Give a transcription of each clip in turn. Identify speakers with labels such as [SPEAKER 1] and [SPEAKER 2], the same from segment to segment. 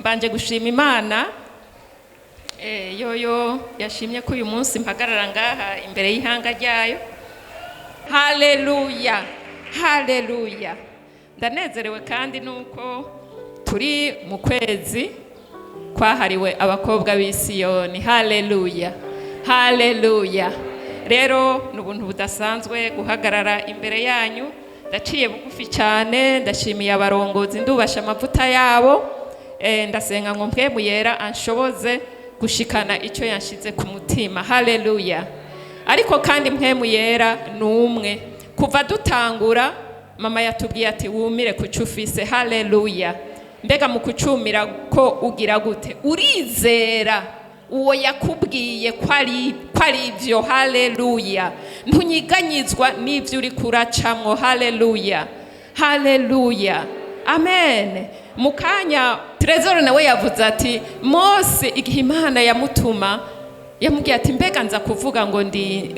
[SPEAKER 1] Mbanje gushima Imana yoyo yashimye ko uyu munsi mpagarara ngaha imbere y'ihanga ryayo. Haleluya, haleluya! Ndanezerewe kandi nuko turi mu kwezi kwahariwe abakobwa b'Isiyoni. Haleluya, haleluya! Rero ni ubuntu budasanzwe guhagarara imbere yanyu. Ndaciye bugufi cyane, ndashimiye abarongozi, ndubasha amavuta yabo. Ndasenga ngo Mpwemu Yera anshoboze gushikana icyo yanshize ku mutima. Haleluya! Ariko kandi Mpwemu Yera ni umwe. Kuva dutangura, mama yatubwiye ati: "Wumire ku cyo ufise." Haleluya! Mbega mu kucumira ko ugira gute? Urizera uwo yakubwiye ko ari ibyo. Haleluya! Ntunyiganyizwa n'ibyo uri kuracamwo. Haleluya, haleluya, amen. Mu kanya Trezor nawe yavuze ati Mose igihe Imana yamutuma yamubwiye ati: "Mbega nza kuvuga ngo ndi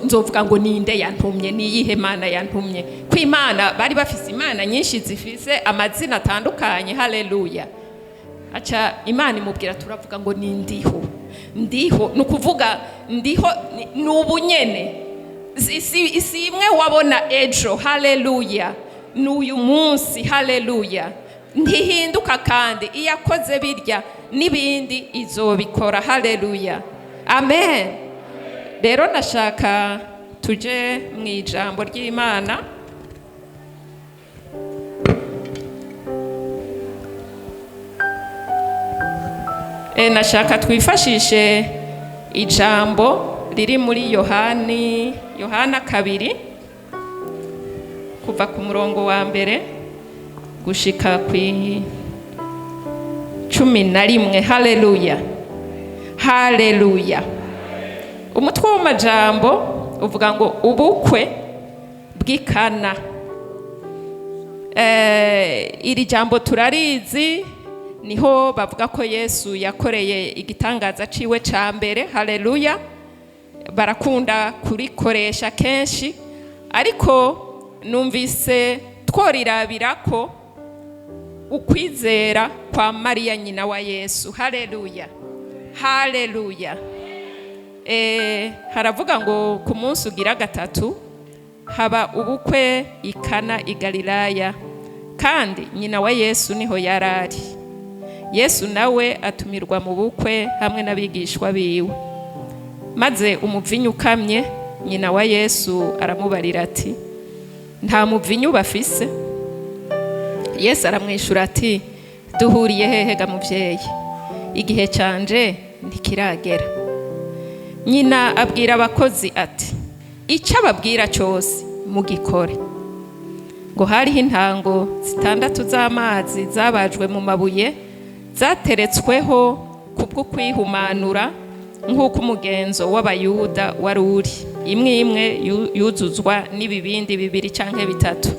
[SPEAKER 1] nzovuga ngo ninde yantumye? Niyihe Mana yantumye?" Ko Imana bari bafise imana nyinshi zifise amazina atandukanye. Haleluya! Aca Imana imubwira: "Turavuga ngo ni Ndiho." Ndiho ni ukuvuga ndiho ni ubunyene, si imwe wabona ejo. Haleluya! Ni uyu munsi. Haleluya! Ntihinduka, kandi iyo akoze birya n'ibindi izobikora. Haleluya, amen. Rero nashaka tuje mu ijambo ry'Imana. Nashaka twifashishe ijambo riri muri Yohani, Yohana 2, kuva ku murongo wa mbere gushika ku 11. Haleluya, haleluya! Umutwe w'amajambo uvuga ngo ubukwe bw'Ikana. Iri jambo turarizi, niho bavuga ko Yesu yakoreye igitangaza ciwe ca mbere. Haleluya! Barakunda kurikoresha kenshi, ariko numvise tworirabira ko ukwizera kwa Mariya nyina wa Yesu. Haleluya, haleluya! Haravuga ngo ku munsi ugira gatatu haba ubukwe Ikana i Galilaya, kandi nyina wa Yesu niho yarari. Yesu nawe atumirwa mu bukwe hamwe n'abigishwa biwe. Maze umuvinyu ukamye, nyina wa Yesu aramubarira ati: "Nta muvinyu bafise." Yesu aramwishura ati: "Duhuriye hehe ga muvyeyi? Igihe canje ntikiragera." Nyina abwira abakozi ati: "Icyo ababwira cyose mugikore." Ngo hariho intango zitandatu z'amazi zabajwe mu mabuye, zateretsweho kubwo kwihumanura nk'uko umugenzo w'Abayuda wari uri, imwe imwe yuzuzwa n'ibibindi bibiri cyangwa bitatu.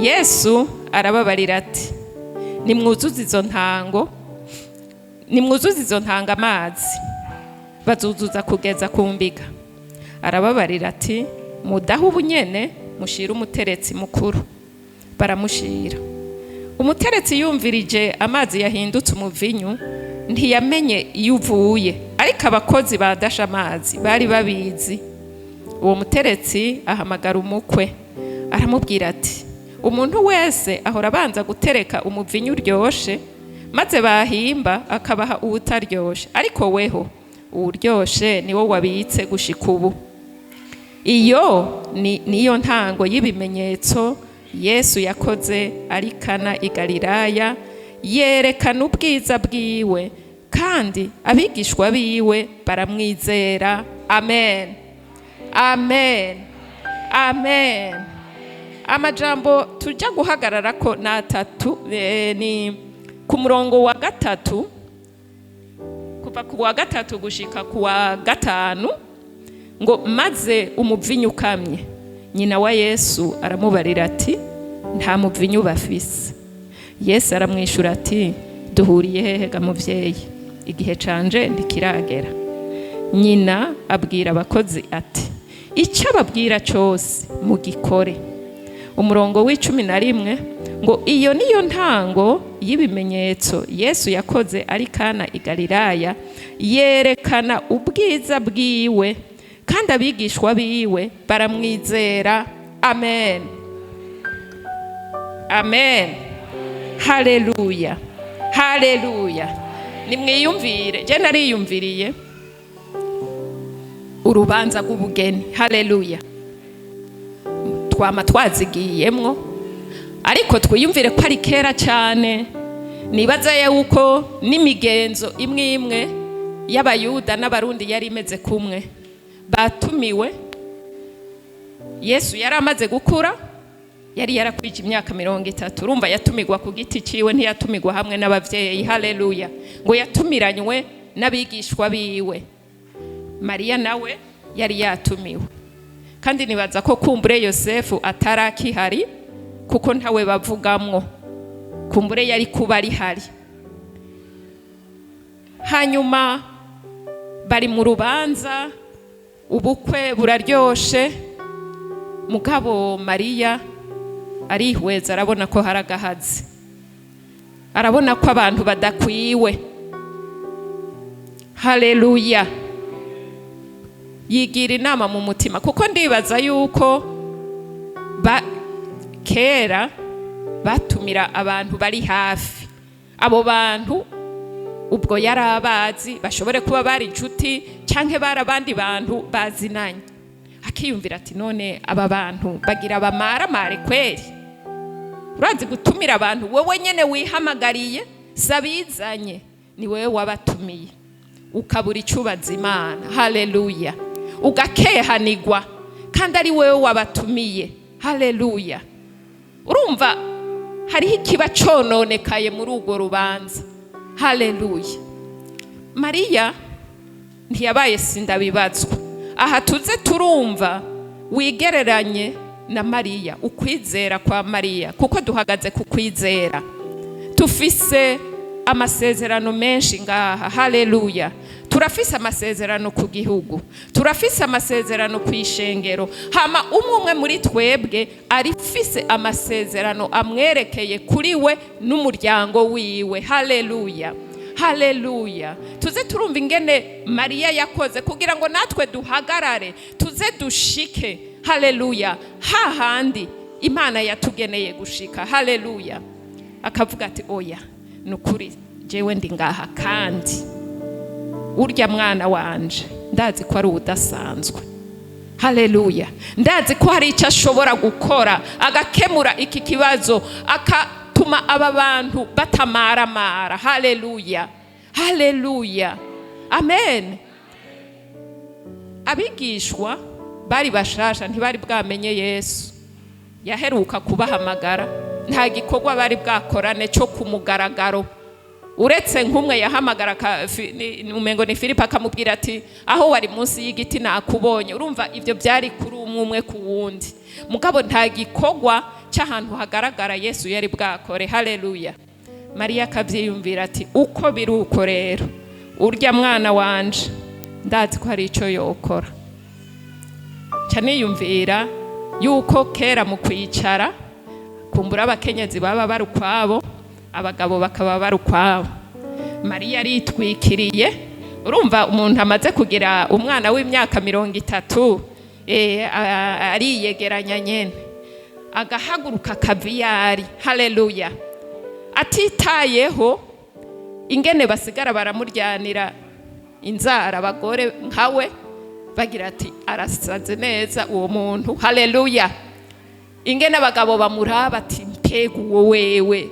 [SPEAKER 1] Yesu arababarira ati: "Nimwuzuze izo ntango, nimwuzuze izo ntango amazi." Bazuzuza kugeza ku mbiga. Arababarira ati: "Mudahe ubunyene, mushire umuteretsi mukuru." Baramushira. Umuteretsi yumvirije amazi yahindutse umuvinyu, ntiyamenye iyo uvuye, ariko abakozi badashe amazi bari babizi. Uwo muteretsi ahamagara umukwe, aramubwira ati: "Umuntu wese ahora abanza gutereka umuvinyu uryoshe, maze bahimba akabaha uwutaryoshe, ariko weho uwuryoshe niwo wabitse gushika ubu." Iyo ni niyo ntango y'ibimenyetso Yesu yakoze ari Kana i Galilaya, yerekana ubwiza bwiwe, kandi abigishwa biwe baramwizera. Amen, amen, amen. Amajambo tujya guhagarara ko ni atatu. Ni ku murongo wa gatatu, kuva ku wa gatatu gushika ku wa gatanu, ngo: "Maze umuvinyu ukamye, nyina wa Yesu aramubarira ati: 'Nta muvinyu bafise.' Yesu aramwishyura ati: 'Duhuriye hehe ga muvyeyi? Igihe canje ntikiragera.' Nyina abwira abakozi ati: 'Icyo ababwira cyose mugikore.' umurongo w'11 ngo iyo niyo ntango y'ibimenyetso Yesu yakoze ari Kana i Galilaya, yerekana ubwiza bwiwe, kandi abigishwa biwe baramwizera. Amen, amen, haleluya, haleluya. Nimwiyumvire, je nariyumviriye urubanza rw'ubugeni. Haleluya. Twama twazigiyemwo, ariko twiyumvire ko ari kera cyane. Nibaza yuko n'imigenzo imwe imwe y'Abayuda n'Abarundi yari imeze kumwe. Batumiwe, Yesu yari amaze gukura, yari yarakwije imyaka 30. Urumva yatumirwa ku giti ciwe, ntiyatumirwa hamwe n'abavyeyi. Haleluya. Ngo yatumiranywe n'abigishwa biwe. Mariya nawe yari yatumiwe, kandi nibaza ko kumbure Yosefu atarakihari, kuko ntawe bavugamwo. Kumbure yari kuba ari hari. Hanyuma bari mu rubanza, ubukwe buraryoshe, mugabo Mariya arihweza, arabona ko hari agahazi, arabona ko abantu badakwiwe. Haleluya. Yigira inama mu mutima, kuko ndibaza yuko kera batumira abantu bari hafi. Abo bantu ubwo yari abazi, bashobore kuba bari inshuti canke bari abandi bantu bazinanye. Akiyumvira ati: "None aba bantu bagira bamaramare kweri?" Urazi gutumira abantu wowe nyene wihamagariye, sabizanye, ni wewe wabatumiye, ukabura icubaza Imana. Haleluya. Ugakehanigwa kandi ari wewe wabatumiye. Haleluya. Urumva hariho ikiba cononekaye muri urwo rubanza. Haleluya. Mariya ntiyabaye sindabibazwa. Aha tuze turumva wigereranye na Mariya, ukwizera kwa Mariya, kuko duhagaze ku kwizera. Tufise amasezerano menshi ngaha. Haleluya. Turafise amasezerano ku gihugu, turafise amasezerano ku ishengero. Hama umwe umwe muri twebwe arifise amasezerano amwerekeye kuri we n'umuryango wiwe. Haleluya, haleluya. Tuze turumva ingene Mariya yakoze kugira ngo natwe duhagarare, tuze dushike, haleluya, hahandi Imana yatugeneye gushika. Haleluya. Akavuga ati: "Oya, ni ukuri, jewe ndi ngaha, kandi urya mwana wanje ndazi ko ari udasanzwe. Haleluya. Ndazi ko hari icyo ashobora gukora agakemura iki kibazo, akatuma aba bantu batamaramara." Haleluya, haleluya, amen. Abigishwa bari bashasha, ntibari bwamenye Yesu. Yaheruka kubahamagara, nta gikorwa bari bwakorane cyo ku mugaragaro, uretse nk'umwe yahamagara, umengo ni Filipo, akamubwira ati: "Aho wari munsi y'igiti nakubonye." Urumva ibyo byari kuri umwe umwe ku wundi, mugabo nta gikorwa cy'ahantu hagaragara Yesu yari bwakore. Haleluya. Mariya akabyiyumvira ati: "Uko biri uko rero, urya mwana wanje ndazi ko hari icyo yokora." Nca niyumvira yuko kera mu kwicara, kumbura abakenyezi baba bari ukwabo, abagabo bakaba bari ukwabo. Mariya aritwikiriye. Urumva umuntu amaze kugira umwana w'imyaka 30, ariyegeranya nyene, agahaguruka akava iyo ari. Haleluya. Atitayeho ingene basigara baramuryanira inzara abagore nkawe, bagira ati: "Arasaze neza uwo muntu." Haleluya. Ingene abagabo bamuraba ati: "Mbega uwo wewe?"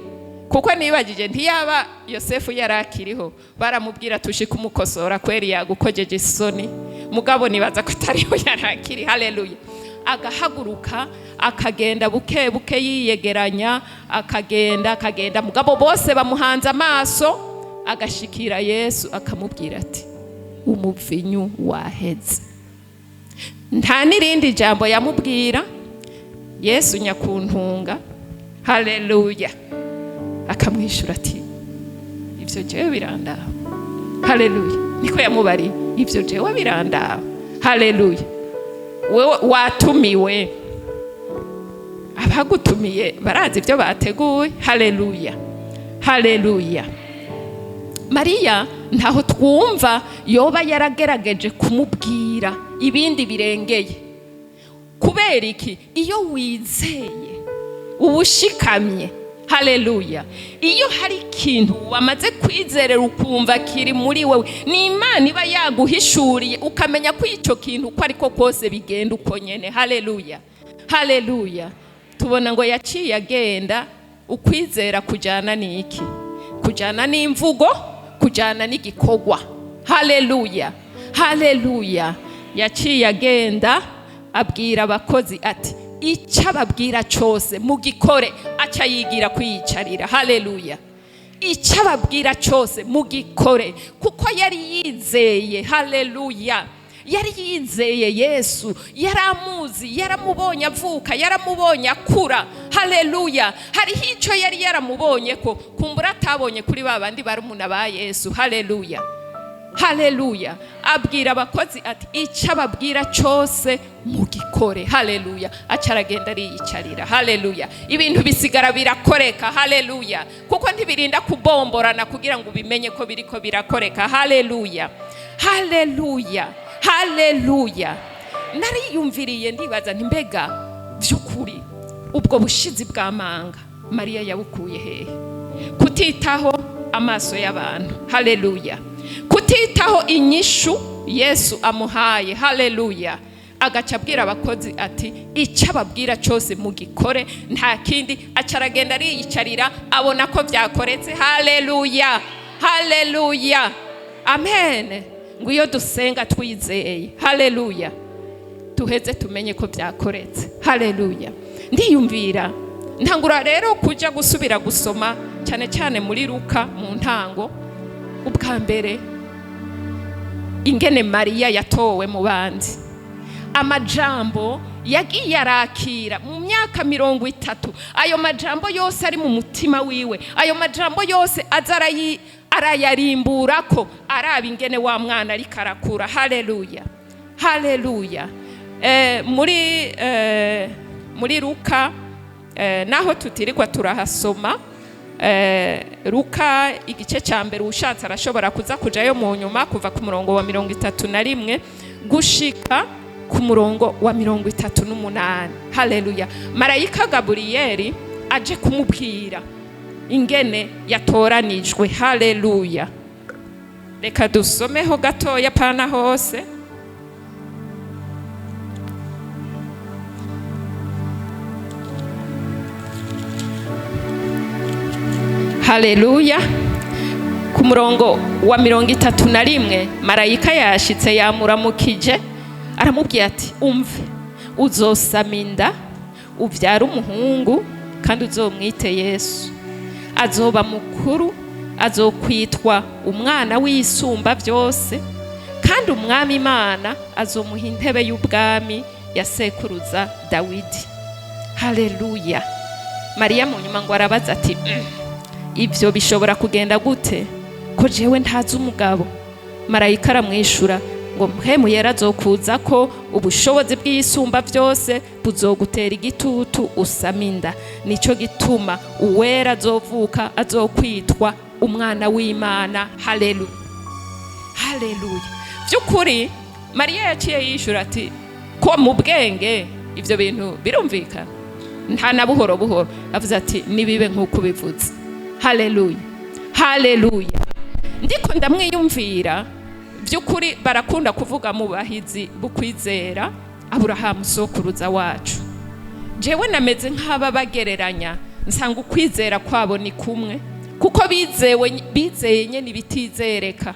[SPEAKER 1] Kuko nibagije, ntiyaba Yosefu yari akiriho, baramubwira tushi kumukosora kweri, yagukojeje isoni. Mugabo nibaza ko atariho yari akiri. Haleluya. Agahaguruka, akagenda buke buke, yiyegeranya, akagenda, akagenda, mugabo bose bamuhanze amaso. Agashikira Yesu, akamubwira ati: "Umuvinyu waheze." Nta n'irindi jambo yamubwira. Yesu nyakuntunga, haleluya, akamwishyura ati: "Ibyo jewe birandaba." Haleluya. Niko yamubariye: "Ibyo jewe birandaba." Haleluya. Wewe watumiwe. Abagutumiye barazi ibyo bateguye. Haleluya, haleluya. Mariya ntaho twumva yoba yaragerageje kumubwira ibindi birengeye. Kubera iki? Iyo wizeye ubushikamye, haleluya, iyo hari ikintu wamaze kwizerera ukumva kiri muri wowe, ni Imana iba yaguhishuriye, ukamenya ko icyo kintu uko ariko kose bigenda uko nyene. Haleluya, haleluya. Tubona ngo yaciye agenda. Ukwizera kujyana n'iki? Kujyana n'imvugo, kujyana n'igikorwa. Haleluya, haleluya. Yaciye agenda abwira abakozi ati: "Icyo ababwira cyose mugikore." Aca yigira kwiyicarira. Haleluya. Icyo ababwira cyose mugikore, kuko yari yizeye. Haleluya. Yari yizeye Yesu, yari amuzi, yaramubonye avuka, yaramubonye akura. Haleluya. Hariho icyo yari yaramubonye ko kumbura atabonye kuri ba bandi barumuna ba Yesu. Haleluya, haleluya. Abwira abakozi ati: "Icyo ababwira cyose mugikore." Haleluya. Aca aragenda ariyicarira. Haleluya. Ibintu bisigara birakoreka. Haleluya. Kuko ntibirinda kubomborana kugira ngo ubimenye ko biriko birakoreka. Haleluya, haleluya, haleluya. Nariyumviriye, ndibaza nti: "Mbega by'ukuri ubwo bushizi bw'amanga Mariya yabukuye hehe?" Kutitaho amaso y'abantu, haleluya, kutitaho inyishu Yesu amuhaye, haleluya, agaca abwira abakozi ati: "Icyo ababwira cyose mugikore," nta kindi. Aca aragenda ariyicarira, abona ko byakoretse. Haleluya, haleluya, amen. Ngo iyo dusenga twizeye, haleluya, tuheze tumenye ko byakoretse. Haleluya. Ndiyumvira, ntangura rero kujya gusubira gusoma cyane cyane muri Luka mu ntango, ubwa mbere ingene Mariya yatowe mu bandi, amajambo yagiye arakira mu myaka 30, ayo majambo yose ari mu mutima wiwe, ayo majambo yose aza arayarimbura ko araba ingene wa mwana ariko arakura. Haleluya, haleluya. Muri Luka, naho tutirirwa turahasoma, Luka igice cya mbere, ushatse arashobora kuza kujayo mu nyuma, kuva ku murongo wa 31 gushika ku murongo wa 38. Haleluya. Marayika Gaburiyeli aje kumubwira ingene yatoranijwe. Haleluya. Reka dusomeho gatoya, pana hose. Haleluya. Ku murongo wa 31, marayika yashitse yamuramukije, aramubwiye ati: "Umve, uzosama inda ubyara umuhungu, kandi uzomwite Yesu. Azoba mukuru, azokwitwa Umwana w'Isumba Byose, kandi Umwami Imana azomuha intebe y'ubwami ya sekuruza Dawidi." Haleluya. Mariya mu nyuma ngo arabaza ati: Ibyo bishobora kugenda gute ko jewe ntazi umugabo?" Marayika aramwishura ngo: "Mpwemu Yera azokuza ko, ubushobozi bw'Isumba Byose buzogutera igitutu, usama inda. Nicyo gituma uwera azovuka azokwitwa Umwana w'Imana." Haleluya, haleluya. By'ukuri Mariya yaciye yishura ati ko mu bwenge ibyo bintu birumvikana, nta na buhoro buhoro avuze ati: "Nibibe nk'uko ubivuze." Haleluya, haleluya. Ndiko ndamwiyumvira. By'ukuri barakunda kuvuga mu bahizi bukwizera Aburahamu sokuruza wacu. Jewe nameze nk'aba bagereranya, nsanga ukwizera kwabo ni kumwe, kuko bizewe, bizeye nyene ibitizereka.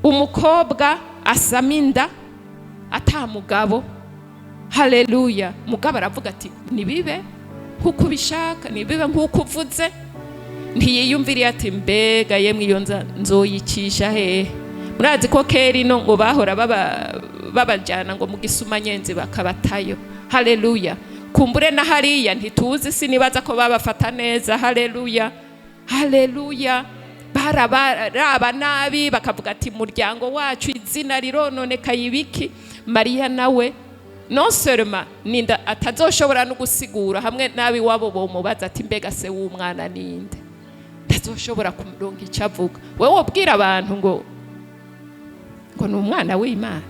[SPEAKER 1] Umukobwa asama inda atamugabo, haleluya, mugabo aravuga ati: "Nibibe nk'uko ubishaka, nibibe nk'uko uvuze." Ntiyiyumviriye ati: "Mbega yemwe, iyo nza nzoyicisha hehe?" Murazi ko kera ino ngo bahora babajyana ngo mu gisumanyenzi bakabatayo. Haleluya. Kumbure na hariya ntituzi, sinibaza ko babafata neza. Haleluya, haleluya. Barabaraba nabi, bakavuga ati: "Muryango wacu izina rirononekaye ibiki." Mariya nawe Non seulement ninda atazoshobora no gusigura, hamwe n'abiwabo bomubaza ati: "Mbega se w'umwana ninde?" Ntazoshobora kuronka icyo avuga. Wewe wobwira abantu ngo ni umwana w'Imana?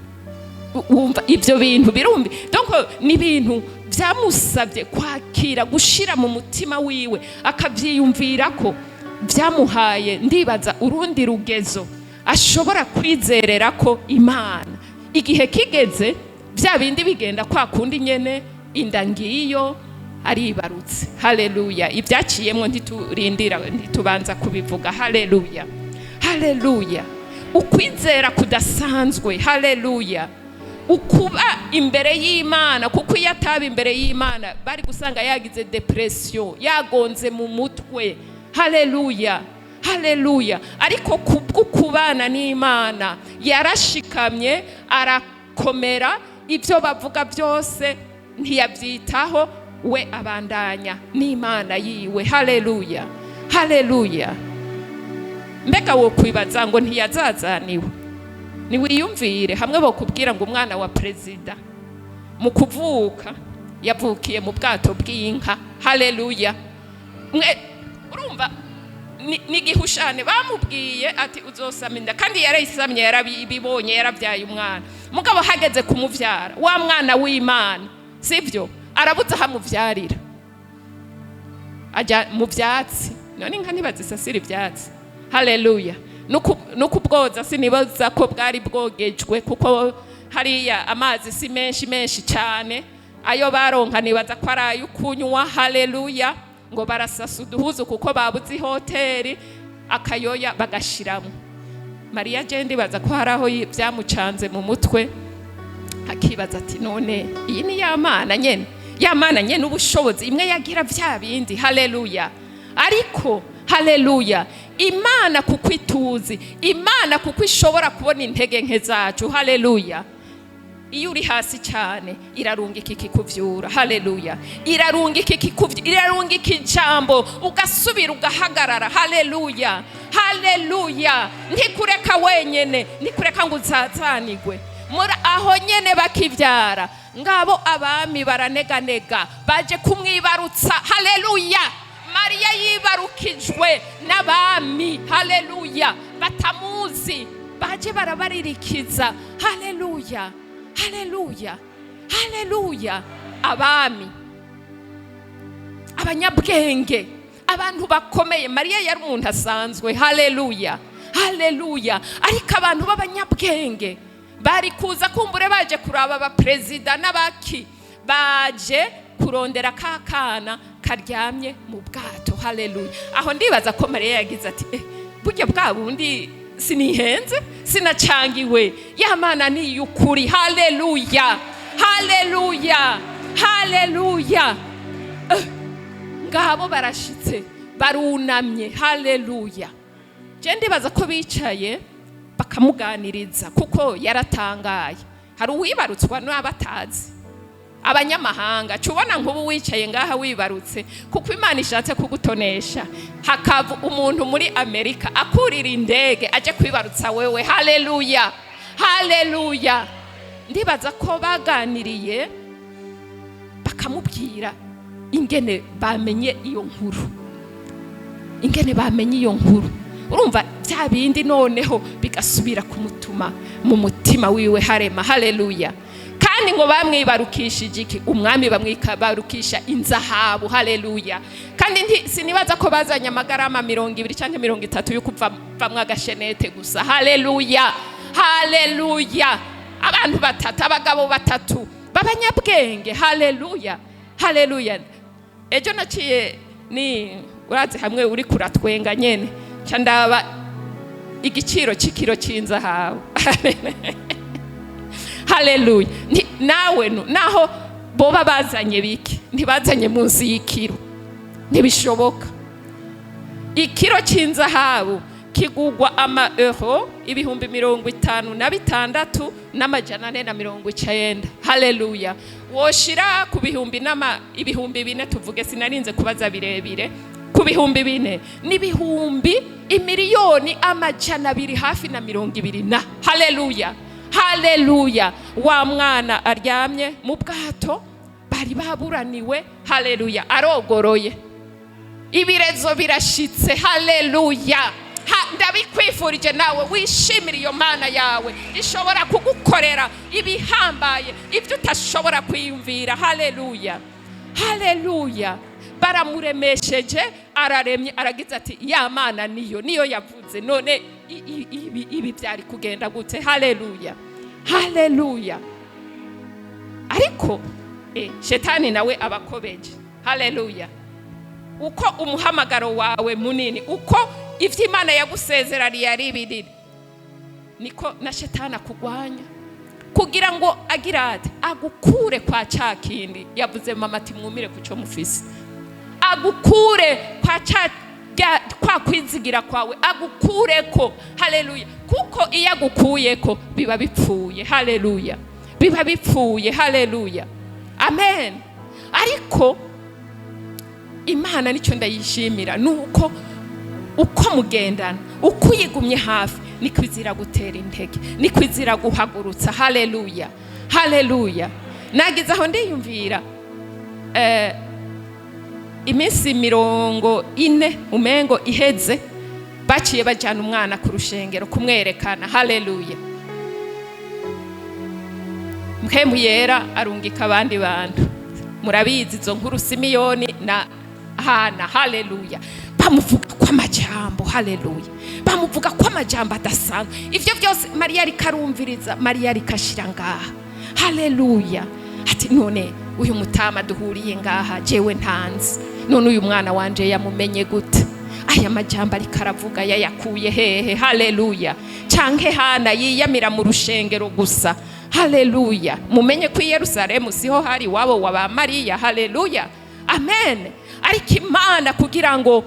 [SPEAKER 1] Wumva ibyo bintu birumbi. Donc ni ibintu byamusabye kwakira, gushira mu mutima wiwe, akabyiyumvira ko byamuhaye, ndibaza, urundi rugezo ashobora kwizerera ko Imana. Igihe kigeze, bya bindi bigenda kwa kundi nyene, inda ngiyo, aribarutse. Haleluya! Ibyaciyemwo ntiturindira, ntitubanza kubivuga. Haleluya, haleluya! Ukwizera kudasanzwe. Haleluya! Ukuba imbere y'Imana, kuko iyo ataba imbere y'Imana bari gusanga yagize dépression, yagonze mu mutwe. Haleluya, haleluya! Ariko kubw'ukubana n'Imana yarashikamye, arakomera. Ibyo bavuga byose ntiyabyitaho, we abandanya n'Imana yiwe. Haleluya, haleluya! Mbega wo kwibaza ngo ntiyazazaniwe? Niwiyumvire hamwe bokubwira ngo umwana wa perezida mu kuvuka yavukiye mu bwato bw'inka. Haleluya! Mwe urumva ni igihushane. Bamubwiye ati: "Uzosama inda", kandi yarayisamye, yarabibonye, yarabyaye umwana. Mugabo hageze kumuvyara, wa mwana w'Imana, sibyo, arabuze aho amuvyarira, ajya mu byatsi. None inka ntibazisasira ibyatsi? Haleluya! No kubwoza sinibaza ko bwari bwogejwe, kuko hariya amazi si menshi menshi cyane. Ayo baronka nibaza ko ari ayo kunywa. Haleluya! Ngo barasasa uduhuzu kuko babuze ihoteri, akayoya bagashiramo. Mariya, je ndibaza ko hari aho byamucanze mu mutwe, akibaza ati: "None iyi ni ya Mana nyene, ya Mana nyene ubushobozi imwe yagira bya bindi?" Haleluya! Ariko haleluya, Imana kuko ituzi, Imana kuko ishobora kubona intege nke zacu. Haleluya! Iyo uri hasi cyane, irarungika ikikuvyura. Haleluya! Irarungika ikikuvyura, irarungika ijambo, ugasubira ugahagarara. Haleluya, haleluya! Ntikureka wenyene, ntikureka ngo uzazanigwe. Muri aho nyene bakivyara, ngabo abami baraneganega baje kumwibarutsa. Haleluya! Mariya yibarukijwe n'abami. Haleluya! Batamuzi, baje barabaririkiza. Haleluya, haleluya, haleluya! Abami, abanyabwenge, abantu bakomeye. Mariya yari umuntu asanzwe. Haleluya, haleluya! Ariko abantu b'abanyabwenge bari kuza kumbure baje kuraba abaperezida n'abaki, baje kurondera ka kana karyamye mu bwato. Haleluya! Aho ndibaza ko Mariya yagize ati: "Eh, burya bwa bundi sinihenze, sinacangiwe, ya Mana ni iy'ukuri." Haleluya, haleluya, haleluya! Eh, ngabo barashitse, barunamye. Haleluya! Je ndibaza ko bicaye bakamuganiriza, kuko yaratangaye. Hari uwibarutswa n'abatazi, abanyamahanga. Cubona nk'ubu wicaye ngaha wibarutse kuko Imana ishatse kugutonesha, hakava umuntu muri Amerika akurira indege aje kwibarutsa wewe. Haleluya, haleluya! Ndibaza ko baganiriye, bakamubwira ingene bamenye iyo nkuru, ingene bamenye iyo nkuru. Urumva bya bindi noneho bigasubira kumutuma mu mutima wiwe harema. Haleluya! Kandi ngo bamwibarukishije iki? Umwami bamwibarukisha inzahabu. Haleluya! Kandi sinibaza ko bazanye amagarama 20 cyangwa 30 yo kuvamwo agashenete gusa. Haleluya, haleluya! Abantu batatu, abagabo batatu b'abanyabwenge. Haleluya, haleluya! Ejo naciye ni urazi hamwe uri kuratwenga nyene, nca ndaba igiciro cy'ikiro cy'inzahabu. Haleluya! Nawe naho boba bazanye biki, ntibazanye munsi y'ikiro, ntibishoboka. Ikiro cy'inzahabu kigugwa ama euro 56,490. Haleluya! Woshira ku bihumbi n'ama 4000 tuvuge, sinarinze kubaza birebire, ku 4000 n'ibihumbi imiliyoni 200 hafi na 20 na. Haleluya! Haleluya. Wa mwana aryamye mu bwato bari baburaniwe. Haleluya. Arogoroye, ibirezo birashitse. Haleluya. Ndabikwifurije nawe wishimire iyo Mana yawe ishobora kugukorera ibihambaye, ibyo utashobora kwiyumvira. Haleluya, haleluya. Baramuremesheje, araremye, aragize ati: "Ya Mana niyo yavuze. None ibi byari kugenda gute?" Haleluya, haleluya. Ariko shetani nawe abakobeje. Haleluya. Uko umuhamagaro wawe munini, uko ibyo Imana yagusezeraniye ari binini, niko na shetani akugwanya kugira ngo agira ati agukure kwa cya kindi yavuze. Mama ati: "Mwumire ku cyo mufise." Agukure kwa cya kwa kwizigira kwawe, agukureko. Haleluya. Kuko iyo agukuyeko biba bipfuye. Haleluya. Biba bipfuye. Haleluya, amen. Ariko Imana nicyo ndayishimira, nuko uko mugendana, uko uyigumye hafi, niko izira gutera intege, niko izira guhagurutsa. Haleluya, haleluya. Nagize aho ndiyumvira, iminsi 40 umengo iheze, baciye bajyana umwana ku rushengero kumwerekana. Haleluya. Mpwemu Yera arungika abandi bantu. Murabizi izo nkuru, Simiyoni na Hana. Haleluya. Bamuvuga ko amajambo, haleluya, bamuvuga ko amajambo adasanzwe. Ibyo byose Mariya ariko arumviriza, Mariya ariko ashira ngaha. Haleluya. Ati: "None uyu mutama duhuriye ngaha jewe ntanzi, none uyu mwana wanje yamumenye gute? Aya majambo ariko aravuga yayakuye hehe?" Haleluya. Canke Hana yiyamira mu rushengero gusa. Haleluya. Mumenye ko i Yerusalemu siho hari iwabo wa ba Mariya. Haleluya, amen. Ariko Imana, kugira ngo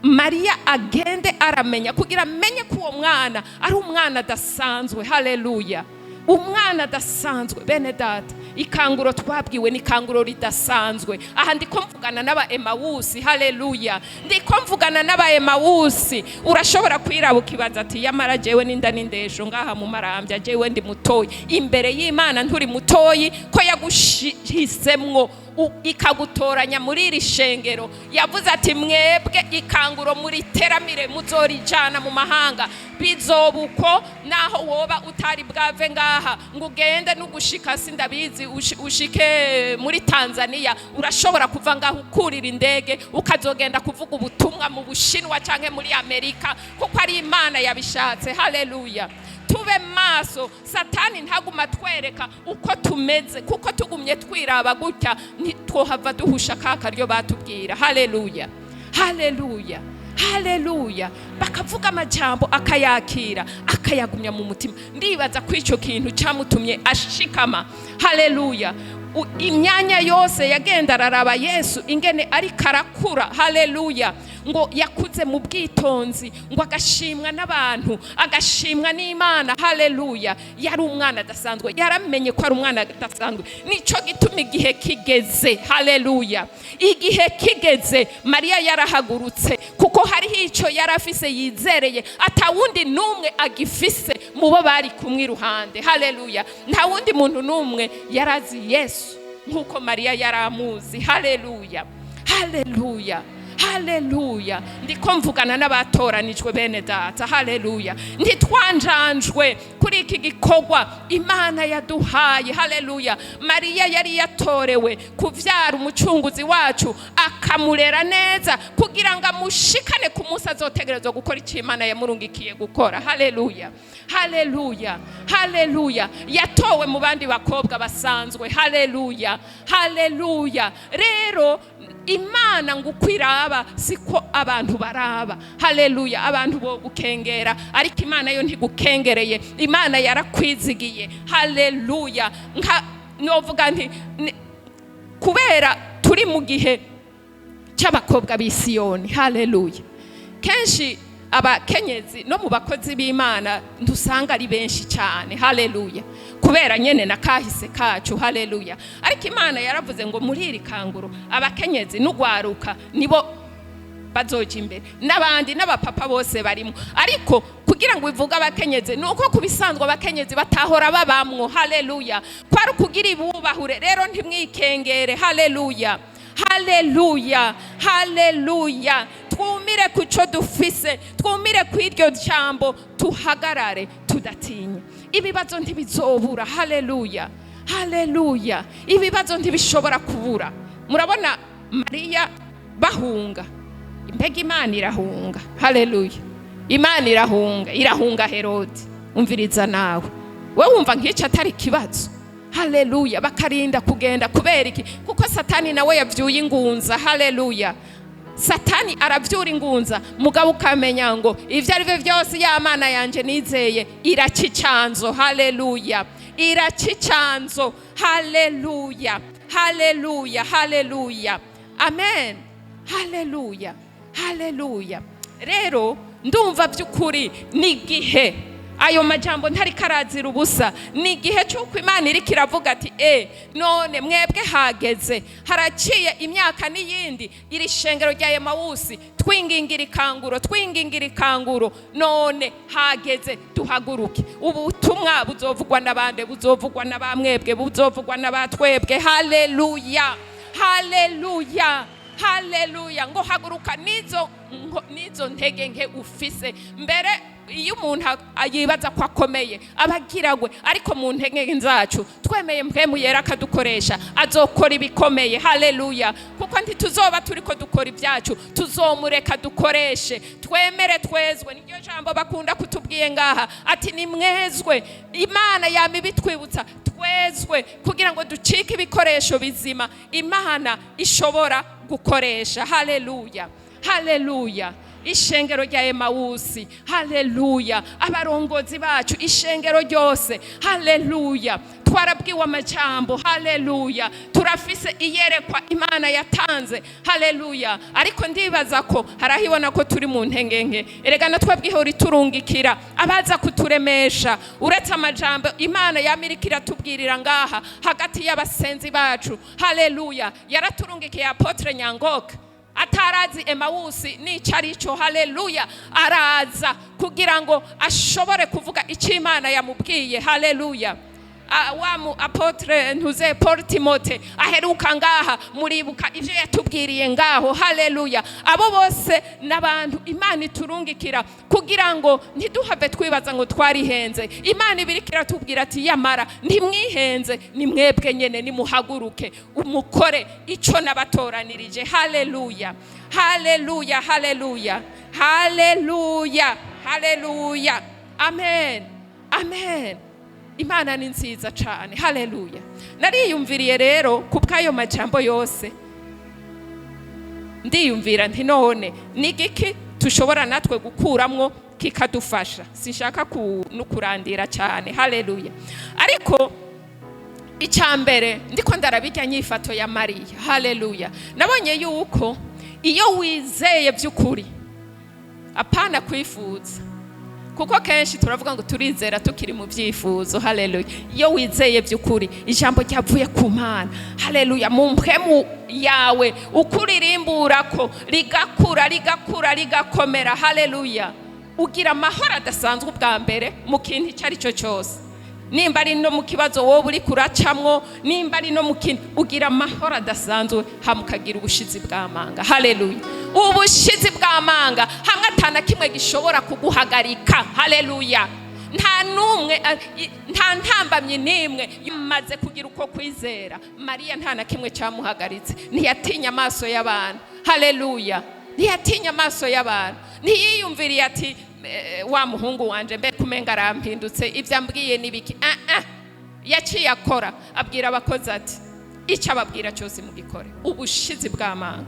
[SPEAKER 1] Mariya agende aramenya, kugira amenye ko uwo mwana ari umwana adasanzwe. Haleluya. Umwana adasanzwe. Bene data, ikanguro twabwiwe ni ikanguro ridasanzwe. Aha ndiko mvugana n'aba Emawusi. Haleluya. Ndiko mvugana n'aba Emawusi. Urashobora kwiraba ukibaza ati: "Yamara jewe ninda n'indesho ngaha mu Marambya, jewe ndi mutoyi." Imbere y'Imana nturi mutoyi, ko yagushisemwo ikagutoranya muri iri shengero. Yavuze ati: "Mwebwe ikanguro muriteramire, muzorijana mu mahanga." Bizoba uko naho woba utari bwave ngaha ngo ugende n'ugushika, sindabizi, ushike muri Tanzania. Urashobora kuva ngaho ukurira indege ukazogenda kuvuga ubutumwa mu Bushinwa canke muri Amerika, kuko ari Imana yabishatse. Haleluya. Tube maso, Satani ntaguma atwereka uko tumeze, kuko tugumye twiraba gutya ntitwohava duhusha ka karyo batubwira. Haleluya, haleluya, haleluya. Bakavuga amajambo, akayakira, akayagumya mu mutima. Ndibaza ko icyo kintu cyamutumye ashikama. Haleluya. Imyanya yose yagenda araraba Yesu ingene ariko arakura. Haleluya. Ngo yakuze mu bwitonzi, ngo agashimwa n'abantu, agashimwa n'Imana. Haleluya. Yari umwana adasanzwe, yaramenye ko ari umwana adasanzwe. Nicyo gituma igihe kigeze, haleluya, igihe kigeze, Mariya yarahagurutse, kuko hariho icyo yari afise yizereye atawundi n'umwe agifise mu bo bari kumwe iruhande. Haleluya. Nta wundi muntu n'umwe yarazi Yesu nk'uko Mariya yari amuzi. Haleluya, haleluya, haleluya. Ndiko mvugana n'abatoranijwe, bene data. Haleluya. Ntitwanjanjwe kuri iki gikorwa Imana yaduhaye. Haleluya. Mariya yari yatorewe kuvyara Umucunguzi wacu, akamurera neza kugira ngo amushikane ku munsi azotegerezwa gukora icyo Imana yamurungikiye gukora. Haleluya, haleluya, haleluya. Yatowe mu bandi bakobwa basanzwe. Haleluya, haleluya. Rero Imana ngo uko iraba siko abantu baraba. Haleluya. Abantu bo gukengera, ariko Imana yo ntigukengereye. Imana yarakwizigiye. Haleluya. Nka novuga nti kubera turi mu gihe cy'abakobwa b'i Siyoni. Haleluya. Kenshi abakenyezi no mu bakozi b'Imana ntusanga ari benshi cyane. Haleluya. Kubera nyene na kahise kacu. Haleluya. Ariko Imana yaravuze ngo muri iri kanguro abakenyezi n'ugwaruka nibo. Bazoja imbere n'abandi n'abapapa bose barimo, ariko kugira ngo ivuge abakenyezi ni uko ku bisanzwe abakenyezi batahora babamwo. Haleluya! Kwari ukugira ibubahure. Rero ntimwikengere. Haleluya, haleluya, haleluya! Twumire ku cyo dufise, twumire ku iryo jambo, tuhagarare tudatinya. Ibibazo ntibizobura. Haleluya, haleluya! Ibibazo ntibishobora kubura. Murabona Mariya bahunga. Mbega Imana irahunga! Haleluya! Imana irahunga, irahunga Herodi. Umviriza nawe, we wumva nk'icyo atari ikibazo? Haleluya! Bakarinda kugenda kubera iki? Kuko Satani nawe yavyuye ingunza. Haleluya! Satani aravyura ingunza, mugabo ukamenya ngo ivyo ari byo byose, ya Mana yanje nizeye iraca icanzo. Haleluya! Iraca icanzo. Haleluya, haleluya, haleluya! Amen. Haleluya, haleluya! Rero ndumva by'ukuri n'igihe ayo majambo ntari karazira ubusa. Ni igihe cy'uko Imana iriko iravuga ati: "E, none mwebwe hageze." Haraciye imyaka n'iyindi, iri shengero rya Emawusi twingingira ikanguro, twingingira ikanguro. None hageze duhaguruke. Ubutumwa buzovugwa n'abande? Buzovugwa n'abamwebwe, buzovugwa n'abatwebwe. Haleluya, haleluya, haleluya! Ngo haguruka n'izo ntege nke ufise. Mbere iyo umuntu yibaza ko akomeye aba agiragwe, ariko mu ntege nke zacu, twemeye Mpwemu Yera akadukoresha, azokora ibikomeye. Haleluya! Kuko ntituzoba turiko dukora ibyacu, tuzomureka dukoreshe. Twemere twezwe. Niryo jambo bakunda kutubwiye ngaha ati: "Nimwezwe." Imana yama ibitwibutsa, twezwe kugira ngo ducike ibikoresho bizima Imana ishobora gukoresha. Haleluya, haleluya! Ishengero rya Emawusi, haleluya, abarongozi bacu, ishengero ryose, haleluya, twarabwiwe amajambo. Haleluya! Turafise iyerekwa Imana yatanze. Haleluya! Ariko ndibaza ko harahibona ko turi mu ntengenke. Erega natwe ihora iturungikira abaza kuturemesha. Uretse amajambo Imana yamirika iratubwirira ngaha hagati y'abasenzi bacu, haleluya, yaraturungikiye apôtre Nyangoka atarazi Emawusi n'icyo ari cyo. Haleluya! Araza kugira ngo ashobore kuvuga icyo Imana yamubwiye. Haleluya! Wa mu apôtre ntuze Paul Timote aheruka ngaha, muribuka ivyo yatubwiriye ngaho. Haleluya! Abo bose n'abantu Imana iturungikira kugira ngo ntiduhave twibaza ngo twarihenze. Imana ibiriko iratubwira ati: "Yamara ntimwihenze, ni mwebwe nyene, nimuhaguruke umukore ico nabatoranirije." Haleluya, haleluya, haleluya, haleluya, haleluya! Amen, amen. Imana ni nziza cyane. Haleluya! Nariyumviriye rero ku bw'ayo majambo yose, ndiyumvira nti: "None ni igiki tushobora natwe gukuramwo kikadufasha?" Sinshaka no kurandira cyane. Haleluya! Ariko icya mbere, ndiko ndarabijya nyifato ya Mariya, haleluya, nabonye yuko iyo wizeye by'ukuri, apana kwifuza, kuko kenshi turavuga ngo turizera tukiri mu byifuzo. Haleluya! Iyo wizeye by'ukuri ijambo ryavuye ku Mana, haleluya, mu mpemu yawe ukuririmbura ko rigakura, rigakura, rigakomera. Haleluya! Ugira amahoro adasanzwe ubwa mbere mu kintu icyo ari cyo cyose, nimba ari no mu kibazo wowe uri kuracamwo, nimba ari no mu kintu, ugira amahoro adasanzwe, hamwe ukagira ubushizi bw'amanga. Haleluya! Ubushizi bw'amanga, hamwe atana kimwe gishobora kuguhagarika. Haleluya! Nta n'umwe, nta ntambamyi n'imwe. Maze kugira uko kwizera, Mariya nta na kimwe cyamuhagaritse. Ntiyatinya amaso y'abantu. Haleluya! Ntiyatinya amaso y'abantu. Ntiyiyumviriye ati: "Wa muhungu wanje mbe kumenga arampindutse, ibyo ambwiye n'ibiki?" Ah ah, yaciye akora, abwira abakozi ati: "Icyo ababwira cyose mugikore." Ubushizi bw'amanga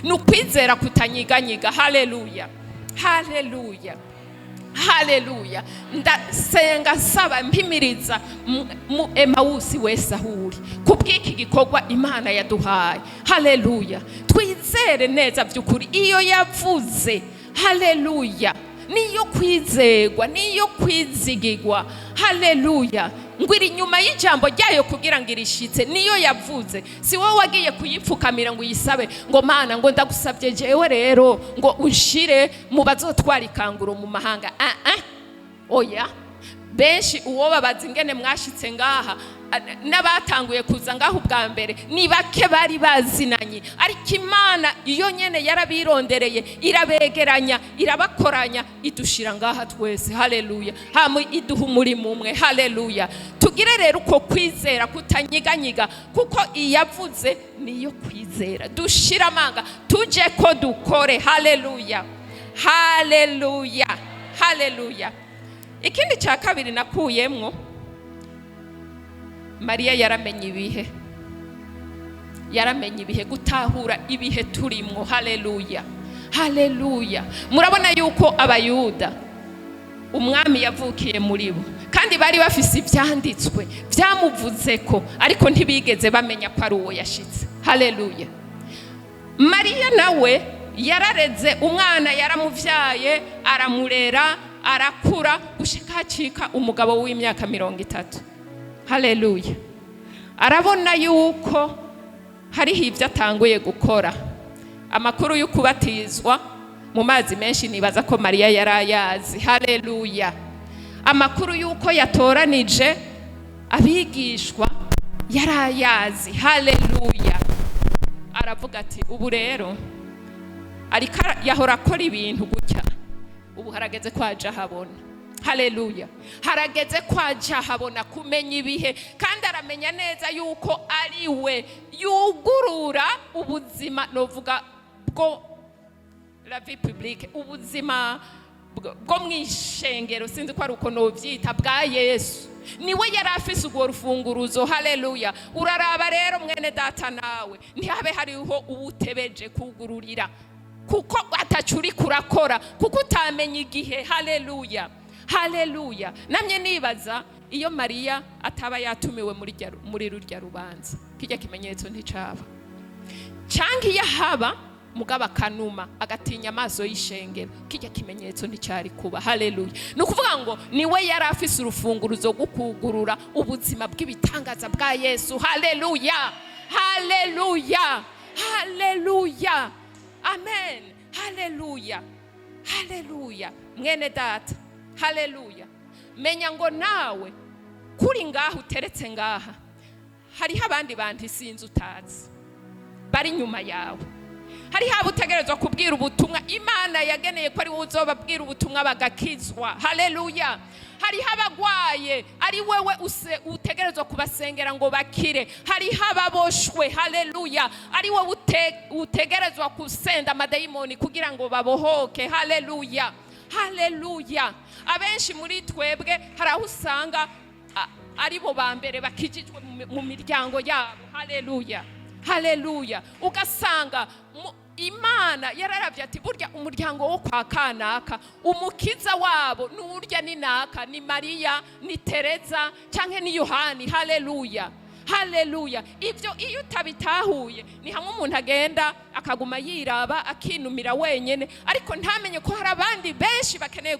[SPEAKER 1] ni ukwizera kutanyiganyiga. Haleluya, haleluya, haleluya! Ndasenga, nsaba, mpimiriza mu Emawusi wese aho uri kubw'iki gikorwa Imana yaduhaye. Haleluya! Twizere neza by'ukuri iyo yavuze. Haleluya! Niyo kwizegwa, niyo kwizigigwa. Haleluya! Ngo iri inyuma y'ijambo ryayo kugira ngo irishitse. Niyo yavuze, si wowe wagiye kuyipfukamira ngo uyisabe ngo: "Mana, ngo ndagusabye jewe rero ngo unshire mu bazotwara ikanguro mu mahanga." Ah ah, oya. Benshi uwo babaza ingene mwashitse ngaha, n'abatanguye kuza ngaho ubwa mbere ni bake bari bazinanye, ariko Imana iyo nyene yarabirondereye, irabegeranya, irabakoranya, idushira ngaha twese. Haleluya! Hama iduha umurimo umwe. Haleluya! Tugire rero uko kwizera kutanyiganyiga, kuko iyavuze niyo kwizera. Dushire amanga, tuje ko dukore. Haleluya, haleluya, haleluya! Ikindi cya kabiri nakuyemwo, Mariya yaramenye ibihe, yaramenye ibihe, gutahura ibihe turimwo. Haleluya, haleluya! Murabona yuko Abayuda, umwami yavukiye muri bo, kandi bari bafise ibyanditswe byamuvuze ko, ariko ntibigeze bamenya ko ari uwo yashitse. Haleluya! Mariya nawe yarareze umwana, yaramubyaye, aramurera, arakura gushika hacika umugabo w'imyaka 30. Haleluya! Arabona yuko hariho ibyo atanguye gukora. Amakuru yo kubatizwa mu mazi menshi, nibaza ko Mariya yari ayazi. Haleluya! Amakuru y'uko yatoranije abigishwa yari ayazi. Haleluya! Aravuga ati: "Ubu rero ariko yahora akora ibintu gutya, ubu harageze ko aja ahabona." Haleluya! Harageze ko aja ahabona, kumenya ibihe. Kandi aramenya neza yuko ari we yugurura ubuzima, novuga bwo la vie publique, ubuzima bwo mu ishengero, sinzi ko ari uko novyita, bwa Yesu. Niwe yari afise urwo rufunguruzo. Haleluya! Uraraba rero, mwene data, nawe ntihabe hariho uwutebeje kugururira kuko ataco uriko urakora, kuko utamenya igihe. Haleluya, haleluya! Namye nibaza, iyo Mariya ataba yatumiwe muri rurya rubanza, kirya kimenyetso nticaba, canke iyo ahaba mugabo akanuma, agatinya amaso y'ishengero, kirya kimenyetso nticyari kuba. Haleluya! Ni ukuvuga ngo niwe yari afise urufunguruzo rwo kugurura ubuzima bw'ibitangaza bwa Yesu. Haleluya, haleluya, haleluya! Amen! Haleluya, haleluya! Mwene data, haleluya, menya ngo nawe kuri ngaha uteretse ngaha, hariho abandi bantu isinzi utazi bari inyuma yawe. Hariho abo utegerezwa kubwira ubutumwa Imana yageneye ko ari wowe uzobabwira ubutumwa bagakizwa. Haleluya! Hariho abagwaye ari wewe utegerezwa kubasengera ngo bakire. Hariho ababoshwe, haleluya, ari wowe utegerezwa gusenda amadayimoni kugira ngo babohoke. Haleluya, haleluya! Abenshi muri twebwe hari aho usanga ari bo ba mbere bakijijwe mu miryango yabo. Haleluya, haleluya! Ugasanga Imana yararabye ati: "Burya umuryango wo kwa kanaka, umukiza wabo n'urya ni naka, ni Mariya, ni Tereza cyangwa ni Yohani." Haleluya, haleluya! Ibyo iyo utabitahuye, ni hamwe umuntu agenda akaguma yiraba, akinumira wenyine, ariko ntamenye ko hari abandi benshi bakeneye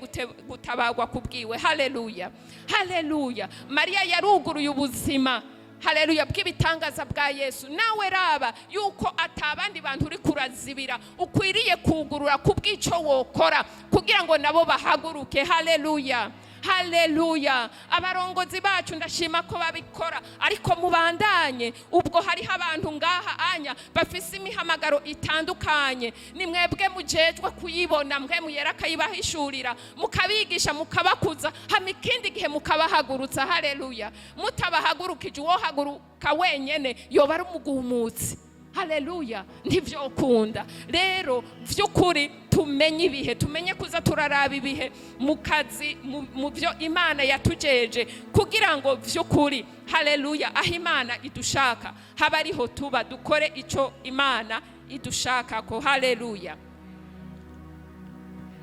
[SPEAKER 1] gutabagwa kubwiwe. Haleluya, haleluya! Mariya yaruguruye ubuzima, haleluya, bw'ibitangaza bwa Yesu. Nawe raba yuko atabandi bantu uri kurazibira, ukwiriye kugurura kubw'icyo wokora kugira ngo nabo bahaguruke. Haleluya, haleluya! Abarongozi bacu, ndashima ko babikora, ariko mubandanye. Ubwo hariho abantu ngaha anya bafise imihamagaro itandukanye, ni mwebwe mujejwe kuyibona, mwe muyera akayibahishurira, mukabigisha, mukabakuza, hama ikindi gihe mukabahagurutsa. Haleluya! Mutabahagurukije, uwo haguruka wenyene yoba ari umugumutsi. Haleluya! Ntivyokunda. Rero vy'ukuri tumenye ibihe, tumenye kuza turaraba ibihe mu kazi, mu byo Imana yatujeje, kugira ngo vy'ukuri, haleluya, aho Imana idushaka haba ariho tuba, dukore ico Imana idushakako. Haleluya,